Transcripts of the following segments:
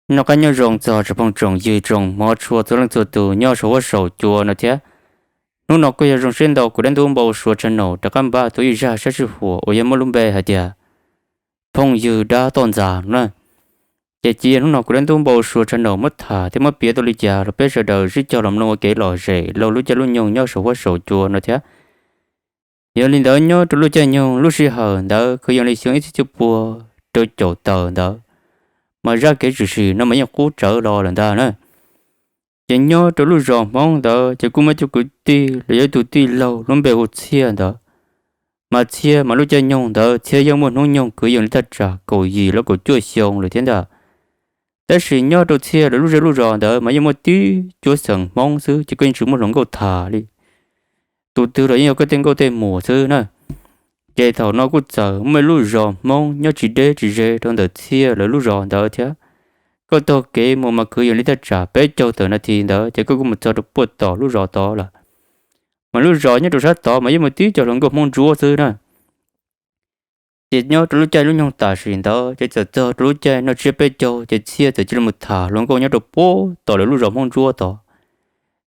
Noj qab nyob zoo txog tsoom phooj tsoom ywg tsoom hmov tshua txhua leej txhua tus nyob saum huab saum cua no thiab. Hnub no kuj yog zoo siab ntau kuv dab ntub npau suav tshaj naum rov qab npaj tau ib zaj sab sij huam uas yog muaj lub npe hais tias phooj ywg dab toj ntxas no na. Ces cia hnub no kuv dab ntub npau suav tshaj naum muab tham thiab muab piav tau li cas los peb sawv daws sib cog los mloog ua kev lom zem laug lub caij lub nyoog nyob saum huab saum cua no thiab. Yog li ntawd nyob rau lub caij nyoog lub sij hawm ntawd kwv yees li xyoo ib txhiab cuaj pua rau caum tawm ntawd, mas zaj kev tshwm sim no mas yeej qub tsawv los lawm ntag na. Ces nyob rau lub zos Hmoob ntawd ces kuj muaj ib tug kwv tij los yog ib tug tij laug lub npe hu Txhiaj ntawd. Mas Txhiaj mas lub caij nyoog ntawd Txhiaj yeej muaj hnub nyoog kwv yees li thaj tsam kaum yim los kaum cuaj xyoo lawm thiab ntag. Tab sis nyob rau Txhiaj lawv lub zej lub zos ntawd mas yeej muaj tib cuab xeem Hmoob xwb ces kuj yeej tsis muaj hluas nkauj tham li. Tus twg los yeej yog koj tej nkauj tej muam xwb na. Ces thaum no kuj txawm muaj ib lub zos Hmoob nyob tsis deb tsis ze rau ntawm Txhiaj lawv lub zos ntawd thiab. Koj taug kev mus mas kwv yees li thaj tsam peb caug tawm nas this ntawd ces koj kuj mus txog rau puag tom lub zos tod lawm. Mas lub zos nyob rau sab tod mas yeej muaj tib co hluas nkauj Hmoob Ntsuab xwb na. Ces nyob rau lub caij lub nyoog tam sim ntawd ces txawm txog rau lub caij noj tsiab peb caug ces Txhiaj txawm cia li mus tham hluas nkauj nyob rau puag tom lawv lub zos Hmoob Ntsuab tod.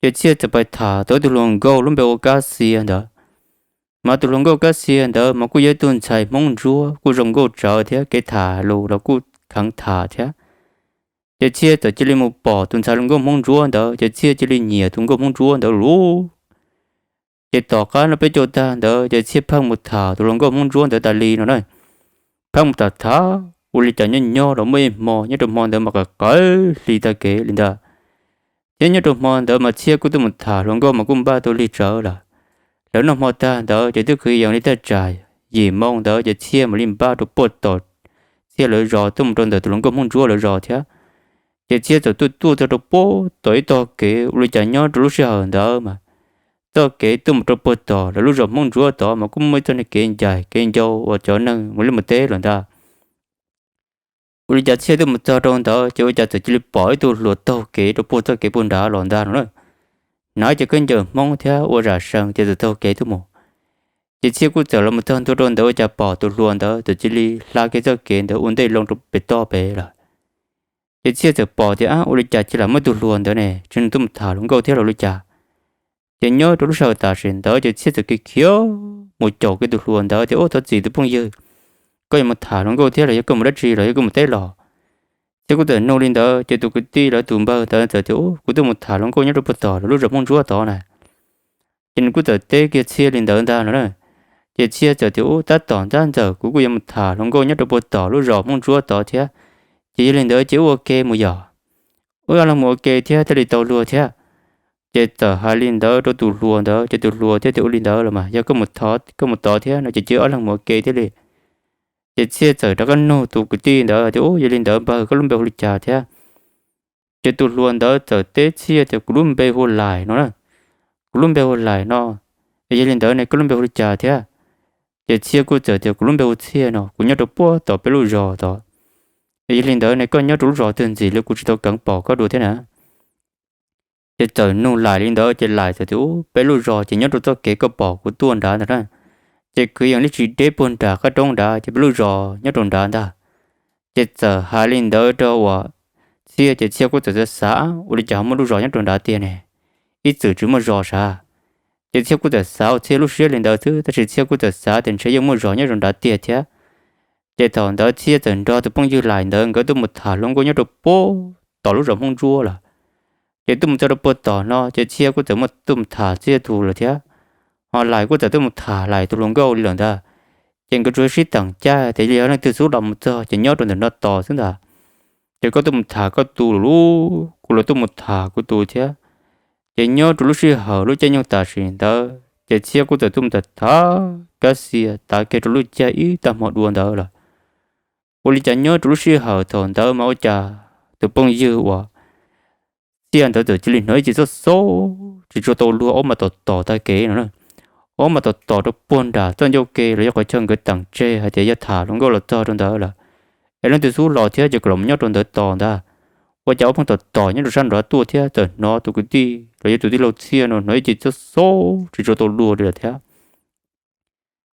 Ces Txhiaj txawm pais tham tau ib tug hluas nkauj lub npe ua Kab Xia ntawd. Mas tus hluas nkauj Kab Xia ntawd mas kuj yog ib tug ntxhais Hmoob Ntsuab kuj zoo nkauj tsawv thiab kev tham lus los kuj kheev tham thiab. Ces Txhiaj txawm cia li mus pom tus ntxhais hluas nkauj Hmoob Ntsuab ntawd ces Txhiaj cia li nyiam tus nkauj Hmoob Ntsuab ntawd lawm. Ces tom qab noj peb caug tag ntawd ces Txhiaj pheej mus tham tus hluas nkauj Hmoob Ntsuab ntawd tas li no na. Pheej mus tham tham ua li cas nyob nyob los muaj ib hmo nyob rau hmo ntawd mas qaim qaim hli tag kev li ntag. Thiab nyob rau hmo ntawd mas Txhiaj kuj tuaj mus tham hluas nkauj mas kuj npaj tau lig tsawv lawm. Lawv noj hmo tag ntawd ces twb kwv yees li thaj tsam yim moo ntawd ces Txhiaj mam li npaj rau puag tom Txhiaj lawv zos tuaj mus rau ntawm tus hluas nkauj Hmoob Ntsuab lawv zos thiab. Ces Txhiaj txawm tuaj tuaj txog rau puag tom ib tog kev ua li cas nyob rau lub sij hawm ntawd mas txoj kev tuaj mus rau puag tom lawv lub zos Hmoob Ntsuab tod mas kuj muaj ib txoj niag kev ncaim kev ncau uas cov neeg mus liaj mus teb los ntag. Ua li cas Txhiaj tuaj mus txog rau ntawd ces ua cas txawm cia li pom ib tug hluas taug kev rau puag txoj kev puag nrad los ntag no na. Hnav cov khaub ncaws Hmoob thiab ua zam sees ces txawm taug kev tuaj mus. Ces Txhiaj kuj txawm los mus txog ntua rau ntawd ua cas pom tus hluas ntawd txawm cia li hla kiag txoj kev ntawd ua ntej loo rau pem toj pem lawm. Ces Txhiaj txawm pom tias ab ua li cas cia li muaj tus hluas ntawd ne, tsis nws tuaj mus tham hluas nkauj thiab los li cas. Ces nyob rau lub sij hawm tam sim ntawd ces Txhiaj txawm khiav khiav mus caum kiag tus hluas ntawd tias ub thov txim tus phooj ywg, koj yuav mus tham hluas nkauj thiab los yog koj mus dab tsi los yog koj mus teb los? Txhiaj kuj txawm nug li ntawd ces tus kwv tij lawv tus npawg ntawd txawm tias ub kuv tuaj mus tham hluas nkauj nyob rau puag tom lawv lub zos Hmoob Ntsuab tod na. Ces nws kuj txawm teb kiag Txhiaj li ntawd ntag no na. Ces Txhiaj txawm tias ub tab tom ntxab ntxawm kuv kuj yuav mus tham hluas nkauj nyob rau puag tom lub zos Hmoob Ntsuab tod thiab. Ces yog li ntawd ces wb ua ke mus yom, wb ob leeg mus ua ke thiab thiaj li tau luag thiab. Ces txawm hais li ntawd rau tus hluas ntawd ces tus hluas thiaj tias ua li ntawd los mas yog koj mus tod thiab no ces cia wb ob leeg mus ua ke thiaj li. Ces Txhiaj txawm rov qab nug tus kwv tij ntawd tias ub yog li ntawd npawg koj lub npe hu li cas thiab? Ces tus hluas ntawd txawm teb Txhiaj tias kuv lub npe hu Lais no na. Kuv lub npe hu Lais no. Es yog li ntawd ne koj lub npe hu li cas thiab? Ces Txhiaj kuj txawm tias kuv lub npe hu Txhiaj no, kuv nyob rau puag tom peb lub zos tod. Es yog li ntawd ne koj nyob rau lub zos twg ntxiv li kuv tsis tau keev pom koj dua thiab na? Ces txawm nug Lais li ntawd ces Lais txawm tias ub peb lub zos ces nyob rau txoj kev koj pom kuv tuaj nrad ntag na. Ces kwv yees li tsis deb puag nram qab roob nrad ces peb lub zos nyob rau nrad ntag. Ces txawm hais li ntawd rau uas Txhiaj ces Txhiaj kuj txawm xav xav ua li cas ho muaj lub zos nyob rau nrad tiag ne, ib txwm tsis muaj zos sav. Ces Txhiaj kuj txawm xav ua Txhiaj lub siab li ntawd xwb tab sis Txhiaj kuj txawm xav tias ntshe yeej muaj zos nyob rau nrad tiag thiab. Ces thaum ntawd Txhiaj txawm nrog tus phooj ywg Lais ntawd nkawd tuaj mus tham hluas nkauj nyob rau puag tom lub zos Hmoob Ntsuab lawm. Ces tuaj mus txog rau puag tom no ces Txhiaj kuj txawm muaj tuaj mus tham Txhiaj tus lawm thiab, ho Lais kuj txawm tuaj mus tham Lais tus hluas nkauj li lawm ntag. Ces nkawd tsuas sib teem caij tias yog leej twg xub los mus txog ces nyob rau ntawm no tos xwb ntag. Ces koj tuaj mus tham koj tus lawm lub, kuv los tuaj mus tham kuv tus thiab. Ces nyob rau lub sij hawm lub caij nyoog tam sim ntawd ces Txhiaj kuj txawm tuaj mus tham tham Kab Xia tav kiag rau lub caij ib tag hmo dua ntawd lawm. Ua li cas nyob rau lub sij hawm thaum ntawd mas ua cas tus phooj ywg uas Txhiaj ntawd txawm cia li hnov ib ce xob xob tsis tshua tau luag, ob mas tom tom tag kev no na. Ob mas tom tom rau puag nram txoj ncauj ke los yog qhov chaw nkawd teem tseg hais tias yog tham hluas nkauj los txog rau ntawd lawm, es leej twg xub los thiab ces kom los nyob rau ntawd tos ntag. Ua cas ob pheej tom tom nyob rau sab nrad tuaj thiab txawm hnov tus kwv tij los yog tus tij laug Txhiaj no hnov ib ce xob xob tsis tshua tau luag li lawm thiab.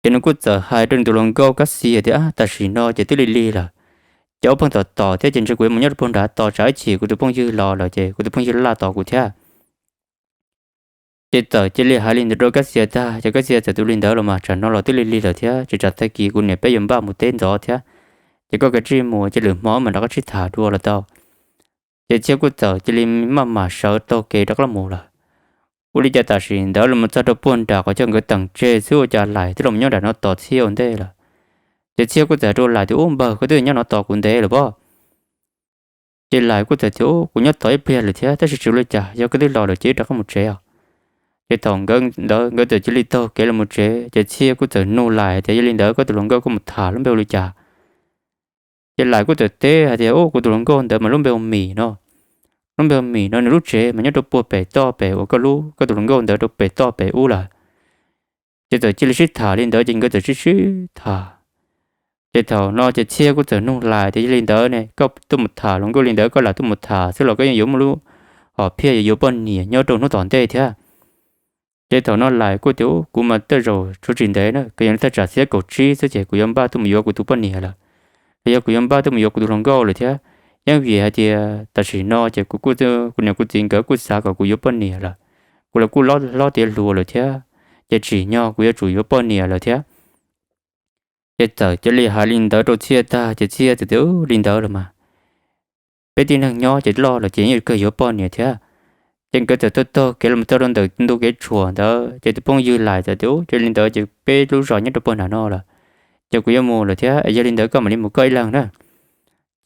Ces nws kuj txawm hais rau nws tus hluas nkauj Kab Xia tias tam sim no ces twb lig lig lawm, cov pheej tom tom thiab ces ntshe kuv yuav mus nyob rau puag nrad tos tsam ib chim kuv tus phooj ywg los lawm ces kuv tus phooj ywg laj tos kuv thiab. Ces txawm cia li hais li ntawd rau Kab Xia tag ces Kab Xia txawm tus li ntawd los mas tsam no los twb lig lig lawm thiab ces tsam tag kis kuv niam peb yuav npaj mus teb ntxov thiab, ces koj kav tsij mus ces lwm hmo mam rov qab sib tham dua los tau. Ces Txhiaj kuj txawm cia li maj mam sawv taug kev rov qab los lawm. Ua li cas tam sim ntawd los mus txog rau puag nram qhov chaw nkawd teem tseg xwb ua cas Lais twb los nyob nram no tos Txhiaj ua ntej lawm. Ces Txhiaj kuj txawm hais rau Lais tias, Ub npawg, koj twb nyob no tos kuv ntev lawm pob? Ces Lais kuj txawm tias, Ub, kuv nyob tos ib pliag lawm thiab tab sis tsis ua li cas, yog koj twb los lawm ces wb rov qab mus tsev os. Ces thaum nkawd ntawd nkawd txawm cia li taug kev los mus tsev ces Txhiaj kuj txawm nug Lais tias, Yog li ntawd koj tus hluas nkauj koj mus tham lub npe ua li cas? Ces Lais kuj txawm teb hais tias, Ub, kuv tus hluas nkauj ntawd mas lub npe hu Mim no. Lub npe hu Mim no nws lub tsev mas nyob rau puag pem toj pem uas koj lub koj tus hluas nkauj ntawd rau pem toj pem ub lawm. Ces txawm cia li sib tham li ntawd ces nkawd txawm sib sib tham. Ces thaum no ces Txhiaj kuj txawm nug Lais tias, Yog li ntawd ne koj tuaj mus tham hluas nkauj li ntawd koj lam tuaj mus tham xwb los koj yeej yuav muaj lub hom phiaj yuav yuav poj niam nyob rau hnub tom ntej thiab? Ces thaum no Lais kuj tias, Ub, kuv mas tej zaum tshuav tsis ntev na, kuv yog thaj tsam xiab kaum tsib xwb ces kuv yuav npaj tuaj mus yuav kuv tus poj niam lawm, los yog kuv yuav npaj tuaj mus yuav kuv tus hluas nkauj lawm thiab. Yeej vim hais tias tam sim no ces kuv kuj, kuv niam kuv txiv nkawd kuj xav kom kuv yuav poj niam lawm, kuv los kuj hlob tiav hluas lawm thiab, ces tsim nyog kuv yuav tsum yuav poj niam lawm thiab. Ces txawm cia li hais li ntawd rau Txhiaj tag ces Txhiaj txawm tias, Ub, li ntawd los mas peb tib neeg nyob ces loj lawm ces yeej kawg yuav poj niam thiab. Ces nkawd txawm taug taug kev los txog rau ntawm ntu kev tshuam ntawd ces tus phooj ywg Lais txawm tias, Ub, yog li ntawd ces peb lub zos nyob rau puag nram no lawm, ces kuv yuav mus lawm thiab, yog li ntawd koj mam li mus koj ib leeg na.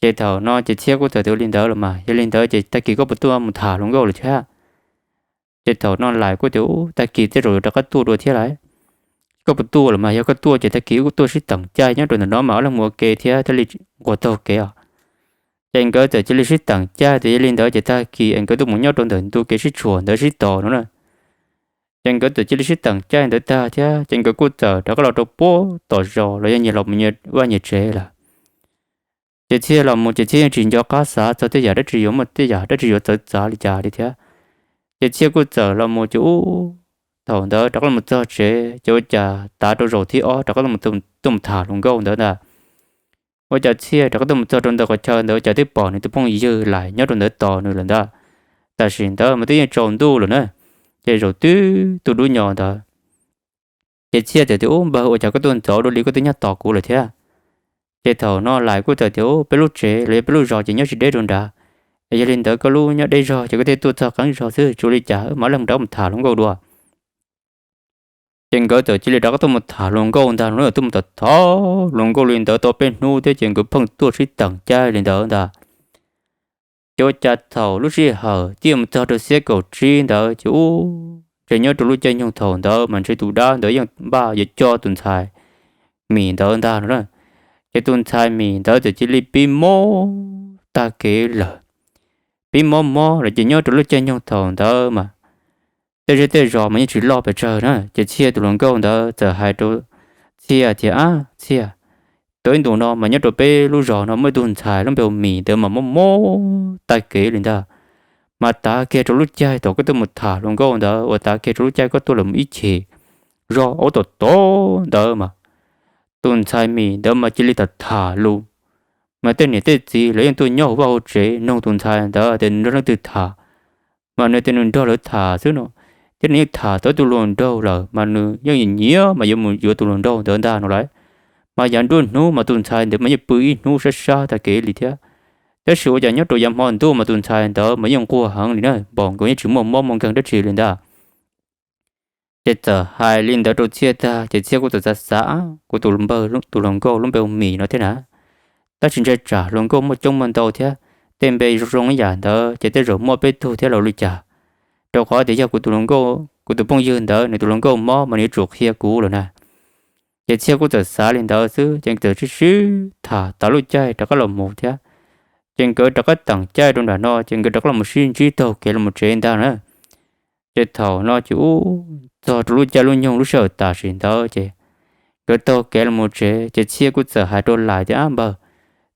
Ces thaum no ces Txhiaj kuj txawm tias, Ua li ntawd los mas yog li ntawd ces tag kis koj puas tuaj mus tham hluas nkauj lawm thiab? Ces thaum no Lais kuj tias, Ub, tag kis tej zaum yuav rov qab tuaj dua thiab lauj. Koj puas tuaj los mas yog koj tuaj ces tag kis wb kuj tuaj sib teem caij nyob rau ntawm no mas wb mus ua ke thiab thiaj li nquas taug kev os. Ces nkawd txawm cia li sib teem caij tias yog li ntawd ces tag kis es nkawd tuaj mus nyob rau ntawm ntu kev sib tshuam ntawd sib tos no na. Ces nkawd txawm cia li sib teem caij ntawd tag thiab ces nkawd kuj txawm rov qab los rau puag tom zos los yog nyias los mus nyias vaj nyias tsev lawm. Ces Txhiaj los mus ces Txhiaj yeej tsis nco qab xav txog tej yam dab tsi yuav muaj tej yam dab tsi yuav txawv txav li cas li thiab. Ces Txhiaj kuj txawm los mus ces ub, thaum ntawd rov qab los txog tsev ces ua cas tav rau zaum thib ob rov qab tuaj mus tham hluas nkauj ntawd ntag. Ua cas Txhiaj rov qab tuaj mus txog rau ntawm qhov chaw ntawd cas twb pom nws tus phooj ywg Lais nyob rau ntawd tos nws lawm ntag. Tam sim ntawd mas twb yeej tsaus ntuj lawm na, ces zaum twb tu dub nyo ntawd. Ces Txhiaj txawm tias, Ub npawg, ua cas koj tuaj ntxov dua li koj twb nyob tos kuv lawm thiab? Ces thaum no Lais kuj txawm tias, Ub, peb lub tsev los yog peb lub zos ces nyob tsis deb rau nrad, es yog li ntawd koj lub nyob deb zog ces koj thiaj tuaj txog qeeb zog xwb, tsis ua li cas, wb mam li rov mus tham hluas nkauj dua. Ces nkawd txawm cia li rov qab tuaj mus tham hluas nkauj ntag. Lawv tuaj mus tham tham hluas nkauj li ntawd tau peb hnub thiab ces nkawd pheej tuaj sib teem caij li ntawd ntag. Ces ua cas thaum lub sij hawm twb mus txog rau xiab kaum tsib ntawd ces ub, ntshe nyob rau lub caij nyoog thaum ntawd mas ntshe tus dab ntawd yeej npaj yuav coj tus ntxhais Mim ntawd ntag no na. Ces tus ntxhais Mim ntawd txawm cia li pib mob tag kev lawm. Pib mob mob lawm ces nyob rau lub caij nyoog thaum ntawd mas tej zej tej zos mas yeej tsis loj pes tsawg na. Ces Txhiaj tus hluas nkauj ntawd txawm hais rau Txhiaj tias, Ab Txhiaj, tau ib ntus no mas nyob rau peb lub zos no muaj ib tug ntxhais lub npe hu Mim ntawd mas mob mob tag kev li ntag. Mas tav kiag rau lub caij thaum koj tuaj mus tham hluas nkauj ntawd uas tav kiag rau lub caij koj tuaj los mus ib chim zog ub tom tom ntawd mas tus ntxhais Mim ntawd mas cia li tham tham lus. Mas tej niam tej txiv lawv yeej tuaj nyob hauv vaj hauv tsev nug tus ntxhais ntawd tias nws nrog leej twg tham. Mas nws tias nws nrog lawv tham xwb no, thiab nws yeej tham tau tus hluas nraug lawm mas nws yeej nyiam mas yuav mus yuav tus hluas nraug ntawd ntag no lauj. Mas yav nruab hnub mas tus ntxhais ntawd mas yeej pw ib hnub sab sab tag kev li thiab. Tab sis ua cas nyob rau yav hmo ntuj mas tus ntxhais ntawd mas yeej nquag heev li na, npaum nkaus yeej tsis muaj mob muaj nkeeg dab tsi li ntag. Ces txawm hais li ntawd rau Txhiaj tag ces Txhiaj kuj txawm xav xav, Kuv tus npawg tus hluas nkauj lub npe hu Mim no thiab na, tab sis ntshe tsam hluas nkauj muaj coob muaj ntau thiab, tej npe zoo zoo ib yam ntawd ces tej zaum muaj peb tug thiab los ua li cas. Rau qhov tias yog kuv tus hluas nkauj, kuv tus phooj ywg ntawd nws tus hluas nkauj mob mas nws yuav tsum qhia kuv lawm na. Ces Txhiaj kuj txawm xav li ntawd xwb ces txawm sib sib tham tas lub caij rov qab los mus thiab. Ces nkawd rov qab teem caij rau nram no ces nkawd rov qab los sib ntsib taug kev los tsev ntag na. Ces thaum no ces ub, txog rau lub caij lub nyoog lub sij hawm tam sim ntawd ces nkawd taug kev los tsev ces Txhiaj kuj txawm hais rau Lais tias, Ab npawg,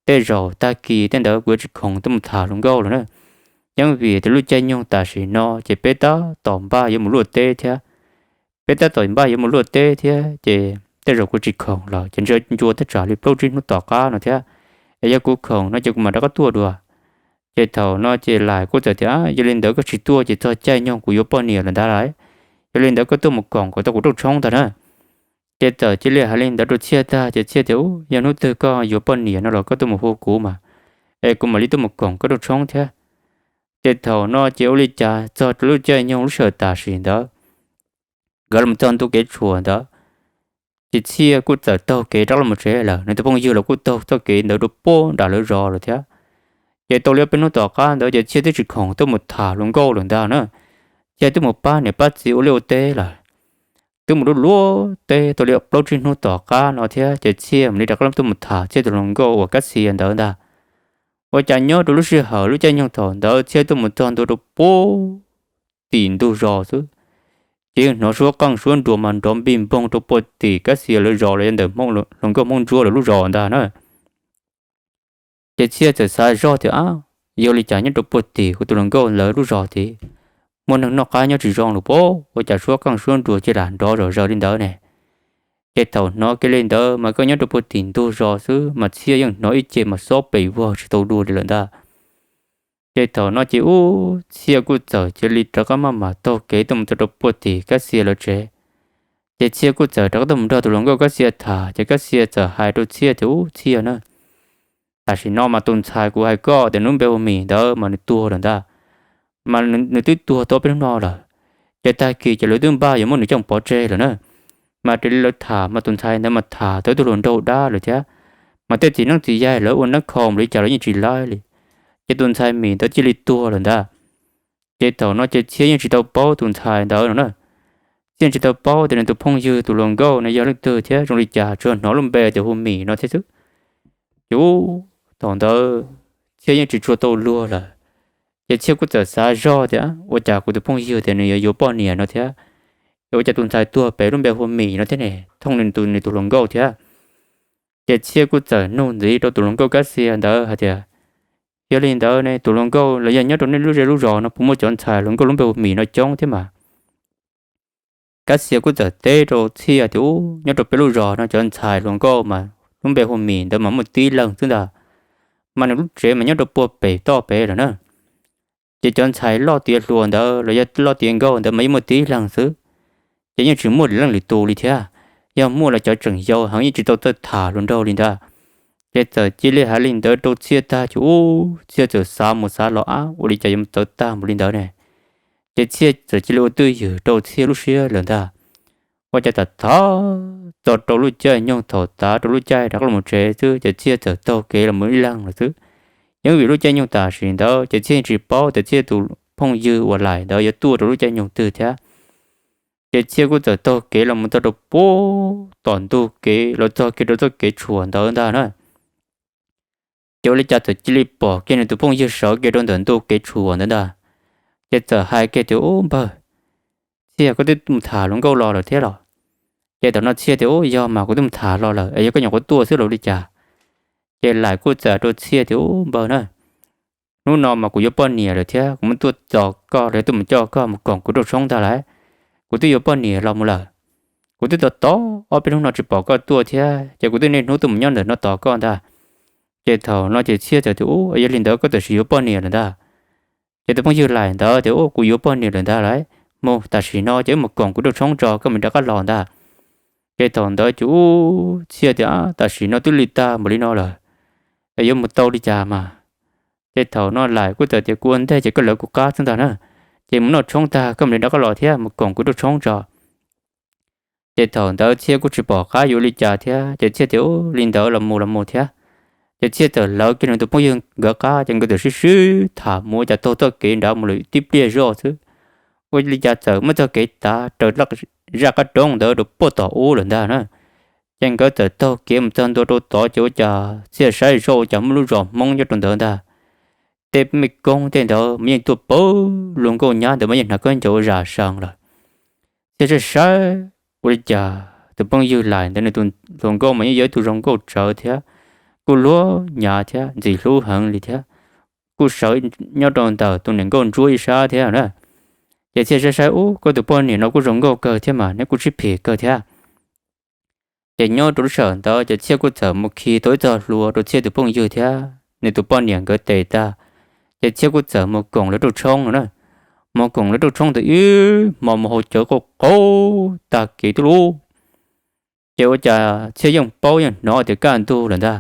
tej zaum tag kis tej ntawd kuv yuav tsis khoom tuaj mus tham hluas nkauj lawm na. Yeej vim tias lub caij nyoog tam sim no ces peb tab tom npaj yuav mus luaj teb thiab. Peb tab tom npaj yuav mus luaj teb thiab ces tej zaum kuv tsis khoom lawm ces ntshe ncua tab tsam li plaub tsib hnub tom qab no thiab. Es yog kuv khoom no ces kuv mam rov qab tuaj dua. Ces thaum no ces Lais kuj txawm tias, Yog li ntawd koj tsis tuaj ces txog caij nyoog kuv yuav poj niam lawm ntag lauj. Yog li ntawd koj tuaj mus koom kom tau kuv rooj tshoob ntag na. Ces txawm cia li hais li ntawd rau Txhiaj tag ces Txhiaj tias, Ub, yog hnub twg koj yuav poj niam no los koj tuaj mus hu kuv mas, es kuv mam li tuaj mus koom koj rooj tshoob thiab. Ces thaum no ces ua li cas txog rau lub caij nyoog lub sij hawm tam sim ntawd, nkawd los txog ntu kev tshuam ntawd, ces Txhiaj kuj txawm taug kev rov los mus tsev lawm, nws tus phooj ywg los kuj taug txoj kev ntawd rau puag nram lawv zos lawm thiab. Ces tau li ob peb hnub tom qab ntawd ces Txhiaj twb tsis khoom tuaj mus tham hluas nkauj lawm ntag na. Txhiaj twb mus pab niam pab txiv ua liaj ua teb lawm, twb mus lub luaj teb tau li plaub tsib hnub tom qab no thiab ces Txhiaj mam li rov qab tuaj mus tham Txhiaj tus hluas nkauj uas Kab Xia ntawd ntag. Ua cas nyob rau lub sij hawm lub caij nyoog thaum ntawd Txhiaj tuaj mus txog ntua rau puag tim ntug zos xwb, ces yeej hnov suab qeej suab nruas mas nrov npij npoog rau puag tim Kab Xia lawv zos los yog ntawm hluas nkauj Hmoob Ntsuab lawv lub zos ntag na. Ces Txhiaj txawm xav zoj tias, Ab, yog li cas nyob rau puag tim kuv tus hluas nkauj lawv lub zos tid muaj neeg noj qab nyob tsis zoo lawm pob, ua cas suab qeej suab nruas cia li nrov zom zaws li ntawd ne? Ces thaum hnov kiag li ntawd mas koj nyob rau puag tim ntug zos xwb mas Txhiaj yeej hnov ib ce mas xob pes vog tsis tau dua li lawm ntag. Ces thaum no ces ub Txhiaj kuj txawm cia li rov qab maj mam taug kev tuaj mus txog rau puag tim Kab Xia lawv tsev. Ces Txhiaj kuj txawm rov qab tuaj mus nrog tus hluas nkauj Kab Xia tham ces Kab Xia txawm hais rau Txhiaj tias, Ub Txhiaj na, tam sim no mas tus ntxhais kuv hais koj tias nws lub npe hu Mim ntawd mas nws tuag lawm ntag. Mas nws twb tuag tau peb hnub no lawm, ces tag kis ces lawv twb npaj yuav muab nws coj pov tseg lawm na. Mas raws li lawv tham mas tus ntxhais ntawd mas tham tau ib tug hluas nraug dab lawm thiab, mas tej txiv neeb txiv yaig lawv ua neeb kho npaum li cas los yeej tsis laib li. Ces tus ntxhais Mim ntawd cia li tuag lawm ntag. Ces thaum no ces Txhiaj yeej tsis tau paub tus ntxhais ntawd no na. Txhiaj tsis tau paub tias nws tus phooj ywg tus hluas nkauj no yog leej twg thiab zoo li cas, tsuas hnov lub npe tias hu Mim no thiab xwb. Ces ub, thaum ntawd Txhiaj yeej tsis tshua tau luag lawm. Ces Txhiaj kuj txawm xav zog tias, Ua cas kuv tus phooj ywg tias nws yuav yuav poj niam no thiab, es ua cas tus ntxhais tuag pem lub npe hu Mim no thiab ne, thooj nws tus hluas nkauj thiab? Ces Txhiaj kuj txawm nug ntxiv rau tus hluas nkauj Kab Xia ntawd hais tias, Yog li ntawd ne tus hluas nkauj, los yog nyob rau nej lub zej lub zos no puas muaj cov ntxhais hluas nkauj lub npe hu Mim no coob thiab mas? Kab Xia kuj txawm teb rau Txhiaj tias, Ub, nyob rau peb lub zos no cov ntxhais hluas nkauj mas lub npe hu Mim ntawd mas muaj tib leeg xwb ntag, mas nws lub tsev mas nyob rau puag pem toj pem lawm na. Ces cov ntxhais loj tiav hluas ntawd los yog loj tiav nkauj ntawd mas yeej muaj tib leeg xwb, ces yeej tsis muaj leej lwm tus li thiab. Yog muaj los cov tseem yau heev yeej tsis tau txawj tham hluas nraug li ntag. Ces txawm cia li hais li ntawd rau Txhiaj tag ces ub, Txhiaj txawm xav mus xav los, Ab, ua li cas yuav txawv tag npaum li ntawd ne? Ces Txhiaj txawm cia li ua twj ywm rau Txhiaj lub siab lawm ntag. Ua cas tam thov txog rau lub caij nyoog thaum tav rau lub caij rov qab los tsev xwb ces Txhiaj txawm taug kev los mus ib leeg lawm xwb. Yeej vim lub caij nyoog tam sim ntawd ces Txhiaj tsis paub tias Txhiaj tus phooj ywg uas Laim ntawd yuav tuaj rau lub caij nyoog twg thiab. Ces Txhiaj kuj txawm taug kev los mus txog rau puag tom ntug kev los txog kiag rau txoj kev tshuam ntawd ntag na. Ces ua li cas txawm cia li pom kiag nws tus phooj ywg sawv kiag rau ntawm ntug kev tshuam ntawd ntag. Ces txawm hais kiag tias, Ub npawg, Txhiaj, koj twb mus tham hluas nkauj los lawm thiab los? Ces thaum no Txhiaj tias, Ub, yog mas, kuv twb mus tham los lawm es yog koj nyuam qhuav tuaj xwb los li cas? Ces Laim kuj txawm rau Txhiaj tias, Ub npawg na, hnub no mas kuv yuav poj niam lawm thiab kuv muab tuaj tos koj los yog tuaj mus coj koj mus koom kuv rooj tshoob ntag lauj. Kuv twb yuav poj niam los mus lawm. Kuv twb tos tos ob peb hnub no tsis pom koj tuaj thiab ces kuv twb niaj hnub tuaj mus nyob ntawm no tos koj ntag. Ces thaum no ces Txhiaj txawm tias, Ub, yog li ntawd koj tam sim yuav poj niam lawm ntag? Ces tus phooj ywg Laim ntawd tias, Ub, kuv yuav poj niam lawm ntag lauj. Mus, tam sim no ces wb mus koom kuv rooj tshoob tso koj mam rov qab los ntag. Ces thaum ntawd ces ub, Txhiaj tias, Tam sim no twb li tag npaum li no lawm, es yuav mus tau li cas mas? Ces thaum no Laim kuj txawm tias, Kuv ua ntej ces koj lawv kuv qab xwb ntag na. Ces mus noj tshoob tag koj mam li rov qab los thiab mus koom kuv rooj tshoob tso. Ces thaum ntawd Txhiaj kuj tsis pom qab yuav li cas thiab ces Txhiaj tias, Ub, li ntawd los mus los mus thiab. Ces Txhiaj txawm lawv kiag nws tus phooj ywg nkawd qab ces nkawd txawm sib sib tham mus ua cas taug txoj kev nrad mus lawm tib pliag zoj xwb. Ua li cas txawm muaj txoj kev tav raws zaj qab roob ntawd rau puag tom ub lawm ntag na. Ces nkawd txawm taug kev mus txog ntua rau tod ces ua cas Txhiaj saib zoj ua cas muaj lub zos Hmoob nyob rau ntawd ntag. Tej mej koob tej ntawd mas yeej tuaj pawg lug, nkauj nyab ntawd mas yeej hnav khaub ncaws ua zam sees lawm. Txhiaj saib saib ua li cas tus phooj ywg Laim ntawd nws tus hluas nkauj mas yeej yog ib tug zoo nkauj tsawv thiab, kuj luag nyav thiab ntxim hlub heev li thiab, kuj sawv nyob rau ntawm tus niam nkauj ntsuab ib sab thiab na. Ces Txhiaj saib saib, Ub, koj tus poj niam no kuj zoo nkauj kawg thiab mas neb kuj sib phim kawg thiab. Ces nyob rau lub sij hawm ntawd ces Txhiaj kuj txawm mus khi tau ib txoj hlua rau Txhiaj tus phooj ywg thiab nws tus poj niam nkawd tes tag. Ces Txhiaj kuj txawm mus koom lawv rooj tshoob no na. Mus koom lawv rooj tshoob ntawd ib hmo mus hauv cawv qaug qaug tag kev twb lub. Ces ua cas Txhiaj yeej paub yeej hnov tias kaj ntug lawm ntag.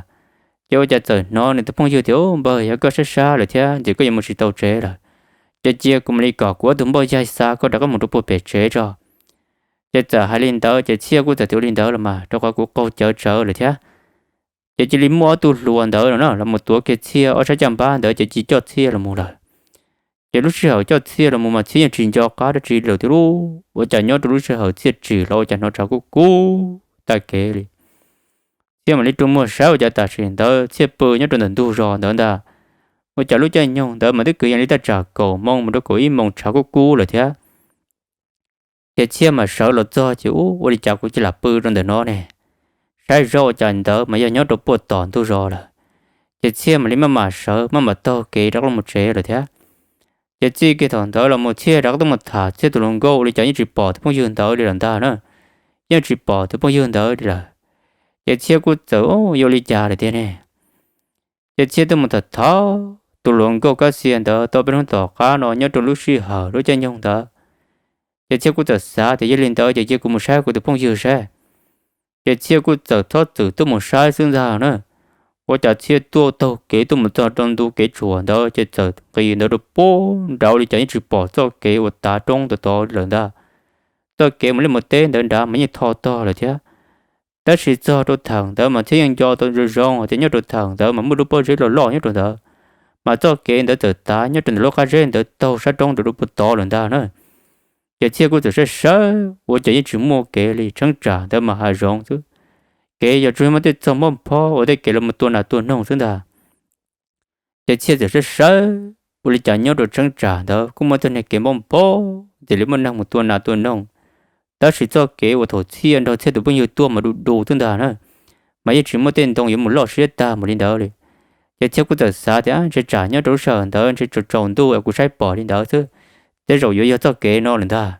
Ces ua cas txawm hnov nws tus phooj ywg tias, Npawg, yog koj sab sab lawm thiab ces koj yuav mus tsis tau tsev lawm, ces cia kuv mam li kom kuv ob tug npauj yaig xa koj rov qab mus rau puag pem tsev tso. Ces txawm hais li ntawd ces Txhiaj kuj txawm tias, Ua li ntawd los mas, rau qhov kuv qaug cawv tsawv lawm thiab. Ces cia li muaj ob tug hluas ntawd no na los mus tuav kiag Txhiaj ob sab caj npab ntawd ces cia li coj Txhiaj los mus lawm. Ces lub sij hawm coj Txhiaj los mus mas Txhiaj yeej tsis nco qab dab tsi lawm thiab lub, ua cas nyob rau lub sij hawm Txhiaj tsim los ua cas hnov tshav kub kub tag kev li. Txhiaj mam li rua muag saib ua cas tam sim ntawd Txhiaj pw nyob rau ntawm ntug zos ntawd ntag. Ua cas lub caij nyoog ntawd mas twb kwv yees li thaj tsam kaum moos mus rau kaum ib moos tshav kub kub lawm thiab. Ces Txhiaj mam sawv los txog ces, Ub, ua li cas kuv cia li pw rau ntawm no ne? Saib zoj ua cas ntawd mas yog nyob rau puag tom ntug zos lawm. Ces Txhiaj mam li maj mam sawv maj mam taug kev rov qab los mus tsev lawm thiab. Ces txij kiag thaum ntawd los mus Txhiaj rov qab tuaj mus tham Txhiaj tus hluas nkauj ua li cas yeej tsis pom tus phooj ywg ntawd li lawm ntag na. Yeej tsis pom tus phooj ywg ntawd li lawm. Ces Txhiaj kuj txawm, Ub, yog ua li cas lawm tiag ne? Ces Txhiaj tuaj mus tham tham tus hluas nkauj Kab Xia ntawd tau peb hnub tom qab no nyob rau lub sij hawm lub caij nyoog ntawd. Ces Txhiaj kuj txawm xav tias, Yog li ntawd ces cia kuv mus saib kuv tus phooj ywg saib. Ces Txhiaj kuj txawm txhob txwm tuaj mus saib xwb ntag na. Ua cas Txhiaj tuaj taug kev tuaj mus txog rau ntu kev tshuam ntawd ces txawm nqis ntawd rau puag nraud li cas yeej tsis pom txoj kev uas tav roob tod tod li lawm ntag. Txoj kev mus liaj mus teb ntawd nrad mas yeej tho tog lawm thiab. Tab sis txog rau theem ntawd mas Txhiaj yeej nco tau zoo zoo hais tias nyob rau theem ntawd mas muaj lub pob zeb loj loj nyob rau ntawd, mas txoj kev ntawd txawm tav nyob rau ntawm lub qab zeb ntawd taug sab roob rau rau puag tod lawm ntag na. Ces Txhiaj kuj txawm saib saib ua cas yeej tsis muaj kev li, tsheeb tsam ntawd mas hav zoov xwb. Kev yog tsuas muaj tej txog npab phob ua tej kev los mus tua nas tua noog xwb ntag. Ces Txhiaj txawm saib saib ua li cas nyob rau tsheeb tsam ntawd kuj muaj txoj niag kev npab phob ntxim li muaj neeg mus tua nas tua noog. Tab sis txoj kev uas thaum Txhiaj nrog Txhiaj tus phooj ywg tuaj mas du du xwb ntag na, mas yeej tsis muaj tej ntoo yuav mus loj siab tag mus li ntawd li. Ces Txhiaj kuj txawm xav tias, Ntshe tsam nyob rau lub sij hawm ntawd ntshe tsaus tsaus ntuj es kuv saib pom li ntawd xwb, tej zaum yuav yog txoj kev no lawm ntag.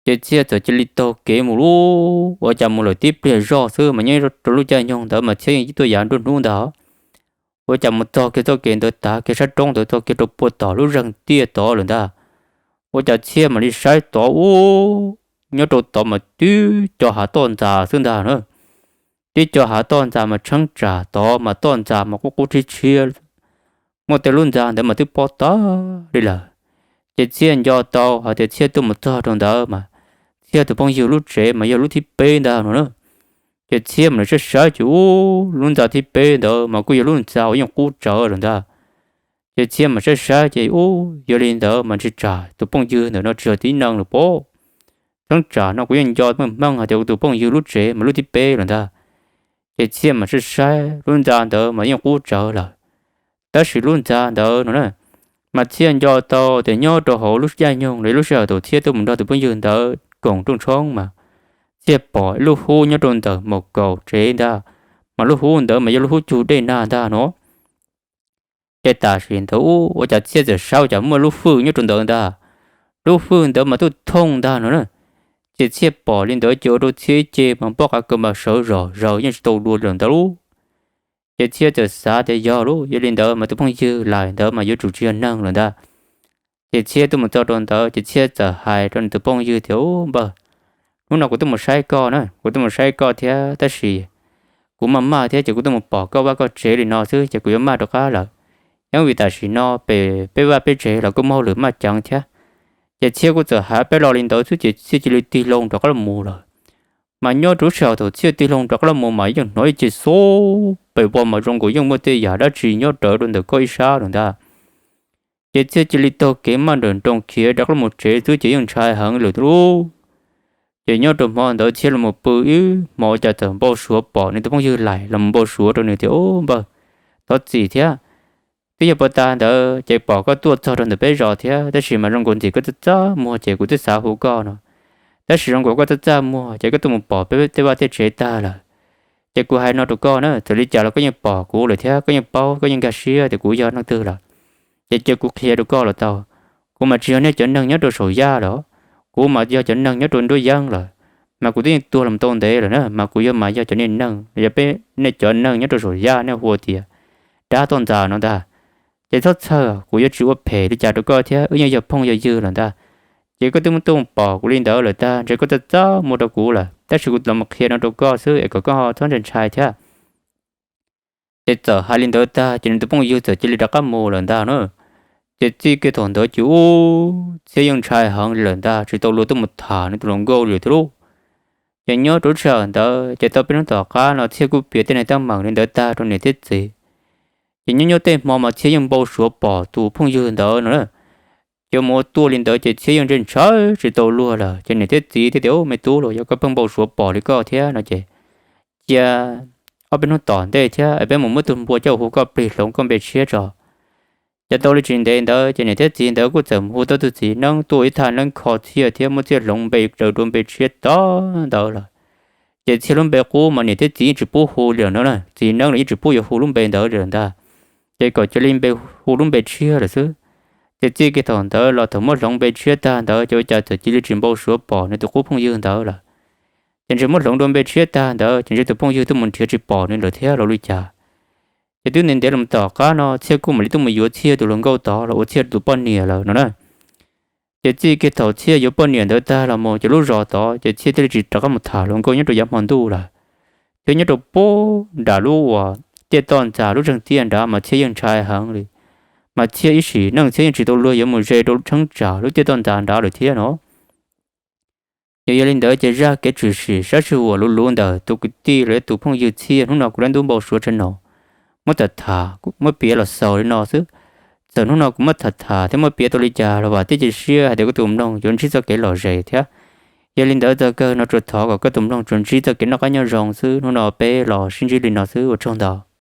Ces Txhiaj txawm cia li taug kev mus lub, ua cas mus lawm tib pliag zoj xwb mas nyob rau lub caij nyoog ntawd mas Txhiaj yeej tuaj yav nruab hnub ntag. Ua cas mus txog kiag txoj kev ntawd tav kiag sab roob ntawd txog kiag rau puag tom lub zeeg tiaj tod lawm ntag. Ua cas Txhiaj mam li saib tod ub, nyob rau tod mas tib co hav toj ntxas xwb ntag na. Tib co hav toj ntxas mas tsheeb tsam tod mas toj ntxas mas qub qub tshiab tshiab, muaj tej lub ntxa ntawd mas twb pob tag li lawm. Ces Txhiaj nco tau hais tias Txhiaj tuaj mus txog rau ntawd mas Txhiaj tus phooj ywg lub tsev mas yog lub thib peb ntag no na. Ces Txhiaj mam li saib saib ces ub, lub ntxa thib peb ntawd mas kuj yog lub ntxa uas yeej qub tsawv lawm ntag. Ces Txhiaj mam saib saib ces ub, yog li ntawd mas ntshe tsam tus phooj ywg ntawm no tsis yog tib neeg lawm pob. Tsheeb tsam no kuv yeej nco meej meej hais tias kuv tus phooj ywg lub tsev mas lub thib peb lawm ntag. Ces Txhiaj mam saib saib lub ntxa ntawd mas yeej qub tsawv lawm. Tab sis lub ntxa ntawd no na, mas Txhiaj nco tau tias nyob rau hauv lub caij nyoog los lub sij hawm thaum Txhiaj tuaj mus nrog tus phooj ywg ntawd koom rooj tshoob mas Txhiaj pom ib lub hub nyob rau ntawm maum kaum tsev ntag, mas lub hub ntawd mas yog lub hub cug dej nag ntag no. Ces tam sim ntawd ub, ua cas Txhiaj txawm saib ua cas muaj lub fwj nyob rau ntawd ntag. Lub fwj ntawd mas tuaj thooj ntag no na. Ces Txhiaj pom li ntawd ces ua rau Txhiaj ib ce mas npoj qav kaws mas sawv zom zaws yeej tsis tau dua li lawm ntawd lub. Ces Txhiaj txawm xav tias yog lub, yog li ntawd mas tus phooj ywg laim ntawd mas yuav tsum tsis yog neeg lawm ntag. Ces Txhiaj tuaj mus txog rau ntawd ces Txhiaj txawm hais rau nws tus phooj ywg tias, Ub npawg, hnub no kuv tuaj mus saib koj na, kuv tuaj mus saib koj thiab tab sis kuv maj maj thiab ces kuv tuaj mus pom koj vaj koj tsev li no xwb ces kuv yuav maj rov qab lawm. Yeej vim tam sim no pem peb vaj peb tsev los kuj muaj hauj lwm maj ceev thiab. Ces Txhiaj kuj txawm hais peb lo li ntawd xwb ces Txhiaj cia li tig loo rov qab los mus lawm. Mas nyob rau lub sij hawm thaum Txhiaj tig loo rov qab los mus mas yeej hnov ib ce xob pem vag mas zoo nkaus yeej muaj tej yam dab tsi nyob rawv rau ntawm koj ib sab lawm ntag. Ces Txhiaj cia li taug kev maj nrawm nroos khiav rov qab los mus tsev xwb ces yeej ntshai heev lawm thiab lub. Ces nyob rau hmo ntawd Txhiaj los mus pw ib hmo cas txawm npau suav pom nws tus phooj ywg laim los mus npau suav rau nws tias, Ub npawg, thov txim thiab. Twb yog puag ta ntawd ces pom koj tuaj txog rau ntawm peb zos thiab tab sis mas zoo nkaus ntxim koj txaj txaj muag ces kuv twb xav hu koj no. Tab sis zoo nkaus koj txaj txaj muag ces koj tuaj mus pom peb tej vaj tej tsev tag lawm. Ces kuv hais no rau koj na, txawm li cas los koj yeej pom kuv lawm thiab koj yeej paub koj yeej nkag siab tias kuv yog leej twg lawm. Ces cia kuv qhia rau koj los tau. Kuv mas tsis yog nej cov neeg nyob rau saum yaj lawm, kuv mas yog cov neeg nyob rau nruab yeeb lawm. mas kuv twb yeej tuag los tau ntev lawm na, mas kuv yuav mas yog cov niag neeg, yog peb nej cov neeg nyob rau saum yaj nej hu tias dab toj ntxas no ntag. Ces txhob txhawj, kuv yuav tsis ua phem li cas rau koj thiab, wb yeej yog phooj yog ywg lawm ntag. Ces koj twb muaj tuaj pom kuv li ntawd lawm ntag, ntshe koj txaj txaj muag rau kuv lawm, tab sis kuv los mus qhia no rau koj xwb es kom koj ho txhob ntshai ntshai thiab. Ces txawm hais li ntawd tag ces nws tus phooj ywg txawm cia li rov qab mus lawm ntag na. Ces txij kiag thaum ntawd ces ub, Txhiab yeej ntshai heev li lawm ntag, tsis tau luag tuaj mus tham nws tus hluas nkauj li thiab lauj. Ces nyob rau lub sij hawm ntawd ces tau peb hnub tom qab no Txhiab kuj piav tej neeg teeb meem li ntawd tag rau niam thiab txiv. Ces nyob nyob tej hmo mas Txhiab yeej npau suav pom tus phooj ywg ntawd no na. Ces mus ua tuaj li ntawd ces Txhiab yeej ntshai ntshai tsis tau luag lawm. Ces niam thiab txiv thiaj tias, Ub, me tub, los yog koj pheej npau suav pom li koj thiab no ces cia ob peb hnub tom ntej thiab es peb mus muab tus npua coj hu koj plig hloov koj npe tshiab tso. Ces tau li tsis ntev ntawd ces niam thiab txiv ntawd kuj txawm mus hu tau tus txiv neeb tuaj ib thaj neeb kho Txhiab thiab muab Txhiab hloov npe raws dua npe tshiab tag ntawd lawm. Ces Txhiab lub npe qub mas niam thiab txiv yeej tsis pub hu li lawm no na, txiv neeb los yeej tsis pub yuav hu lub npe ntawd li lawm ntag. Ces kom cia li npe hu lub npe tshiab lawm xwb. Ces txij kiag thaum ntawd los thaum muab hloov npe tshiab tag ntawd ces ua cas txawm cia li tsis npau suav pom nws tus qub phooj ywg ntawd lawm. Ces ntshe muab hloov dua npe tshiab tag ntawd ces ntshe tus phooj ywg twb mus nrhiav tsis pom nws lawm thiab los li cas. Ces twb ntev ntev los tom qab no Txhiaj kuj mam li tuaj mus yuav Txhiaj tus hluas nkauj tod los ua Txhiaj tus poj niam lawm no na. Ces txij kiag thaum Txhiaj yuav poj niam ntawd tag los mus ces lub zos tod ces Txhiaj thiaj li tsis rov qab mus tham hluas nkauj nyob rau yav hmo ntuj lawm. Thiab nyob rau puag nram lub uas tiaj toj ntxas lub zeeg tiaj nrad mas Txhiaj yeej ntshai heev li. Mas Txhiaj ib sim neej Txhiaj yeej tsis tau luag yuav mus ze rau cheeb tsam lub tiaj toj ntxas nrad lawm thiab no. Yog, yog li ntawd ces zaj kev tshwm sim sab sij huam luv luv ntawm tus kwv tij los yog tus phooj ywg Txhiaj hnub no kuv lab ntub npau suav tshaj no, muab tham tham muab piav los xaus li no xwb. Txawm hnub no kuv muab tham tham thiab muab piav tau li cas los vam thiab cia siab hais tias koj tus mloog yuav ntsib txoj kev lom zem thiab. Yog li ntawd txog kawg no tsuas thov kom koj tus mloog tsuas ntsib txoj kev noj qab nyob zoo xwb. Hnub no peb los sib ntsib li no xwb, ua tsaug ntau.